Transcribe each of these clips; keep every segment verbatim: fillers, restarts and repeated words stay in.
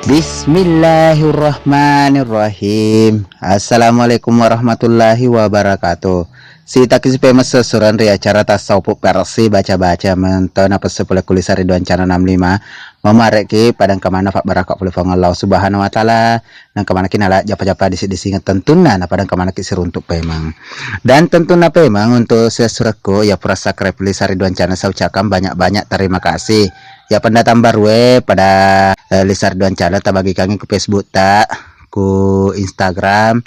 Bismillahirrahmanirrahim. Assalamualaikum warahmatullahi wabarakatuh. Sitaki sipemeng sessureng ri acara Tasawufu Persi baca-baca mentau napesse pole ku Lisa Ridwan Channel enam lima. Mamareki padang kamana fabbaraka pole Puang Allah Subhanahu wa Ta'ala. Nangka manaki nala japa-japa disi-disingeng tentunna napadang kamanaki siruntuk pemeng. Dan tentunna pemeng untuk sessurekku ya pura subscribe Lisa Ridwan Channel, saya ucapkan banyak-banyak terima kasih. Ya pendatang baru e pada eh, Lisa Ridwan Channel tabagikangi ku Facebook ta, ku Instagram,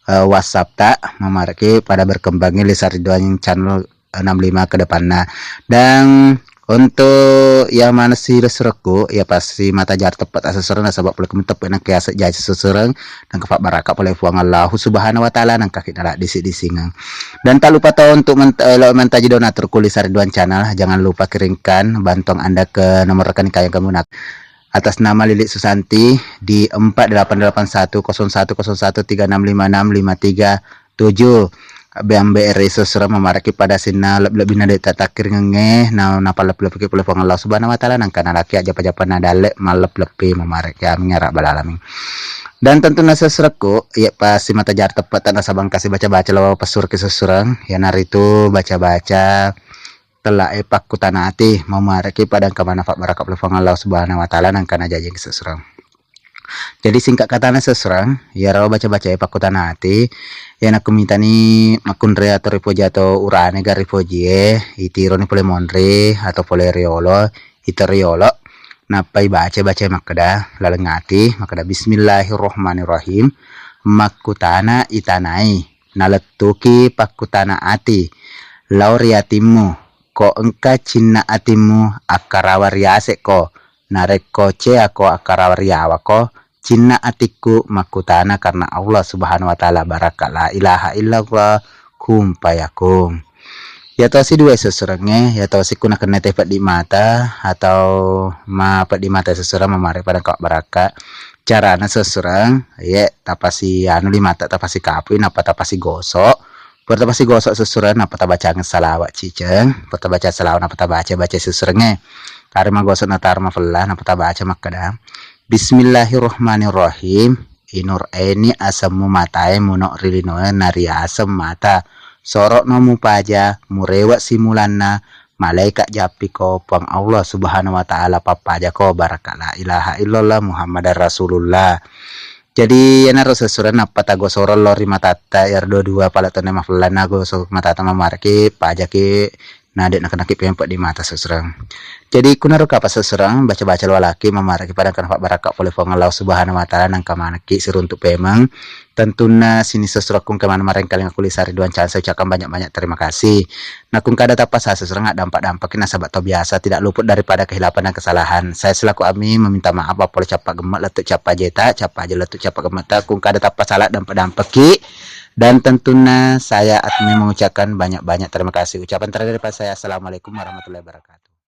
eh, WhatsApp ta, mamareki pada berkembangi Lisa Ridwan Channel enam lima ke depanna. Dan untuk ya manesi sessurekku ya pasti mata jar teppet asessureng nasaba pole ku teppet nangka yaseng jaji sessureng nangka fabbaraka pole Puang Allahu Subhanahu wa Ta'ala nangka ki nala disi-disingeng. Dan tak lupa to untuk ment- eh, lo mentaji donatur ku Lisa Ridwan Channel, jangan lupa kirimkan bantuan Anda ke nomor rekening yang kamu nak atas nama Lili Susanti di empat delapan delapan satu kosong satu kosong satu tiga enam lima enam lima tiga tujuh. B M B R I sessureng mamareki pada sinna leb-, lebbina de tatakkiringengnge na napallep-leppeki pole Puang Allah Subhanahu wa Ta'ala nangka nalaki ajapa-japa nadalle mallep-leppi mamareki, amin ya rabbal alamin. Dan tentunna sessurekku ya pasti mata jar teppet nasaba engkasi baca-baca lao pessurki sessureng, yanaritu baca-baca tella e pakkutana ati, mamareki padang kamana fabbaraka pole Puang Allah Subhanahu wa Ta'ala nangka najajiki sessureng. Jadi singkat katana sessureng, iyaro baca-baca e pakkutana ati, ya nakkumitani makkunrai atau ripoji atau urane ga ripoji e, itironi pole monri atau pole riolo, ito riolo, nappa ibaca-baca makkeda laleng ati, makkeda Bismillahirrahmanirrahim, makkutana itanai, nalettuki pakkutana ati lao ri atimmu, ko engka cinna atimmu akkarawa riasekko, narekko ceako akkarawa riawako, cinna atikku makkutana karena Allah Subhanahu wa Ta'ala, barakka la ilaha illallah, kun fayakun. Yatosi dua sessurengnge, yatosi ku nakenna te peddi mata atau ma peddi mata sessureng mamareki padang ka barakka. Carana sessureng, ye tapasi anu limata tapasi kapui nappa tapasi gosok. Pura tapasi gosok sessureng nappa tabacangeng salawat ciceng. Pura tabaca salawat nappa tabaca-baca sessurengnge. Taro magosok na taro mafella nappa tabaca makkeda, Bismillahirrahmanirrahim. Inur eni asemmu matae muno ri linoe nariaseng mata. Soro'no mupaja, murewe simulanna, malaika jappiko, Puang Allah Subhanahu wa Ta'ala pappajako, barakka la ilaha illallah Muhammadar Rasulullah. Jadi, iyanaro sessureng nappa tagosoro lao ri matatta, iyaro dua-dua pale tonne mafellanna gosok matatta mamareki, pajaki, na de nakenaki pempek di mata sessureng. Jadi, kunaro kapa sessureng, baca-baca lao laki mamareki padang kana fabbarakka pole Puang Allah Subhanahu wa Ta'ala nangka manekki siruntuk pemeng. Tentunna sining sessurekku engka maneng marengkalinga ku Lisa Ridwan Channel, saya ucapkan banyak-banyak terima kasih. Nakku engka ada tappa sala sessureng addampa-dampaki nasaba tau biasa tidak luput daripada kehilapan dan kesalahan. Saya selaku admin meminta maaf, apollo cappa gemme lettu cappa jeta, cappa aja lettu cappa gemmeta, ku engka ada tappa sala dampa-dampaki. Dan tentunna saya admin mengucapkan banyak-banyak terima kasih. Ucapan terakhir daripada saya, Assalamualaikum warahmatullahi wabarakatuh.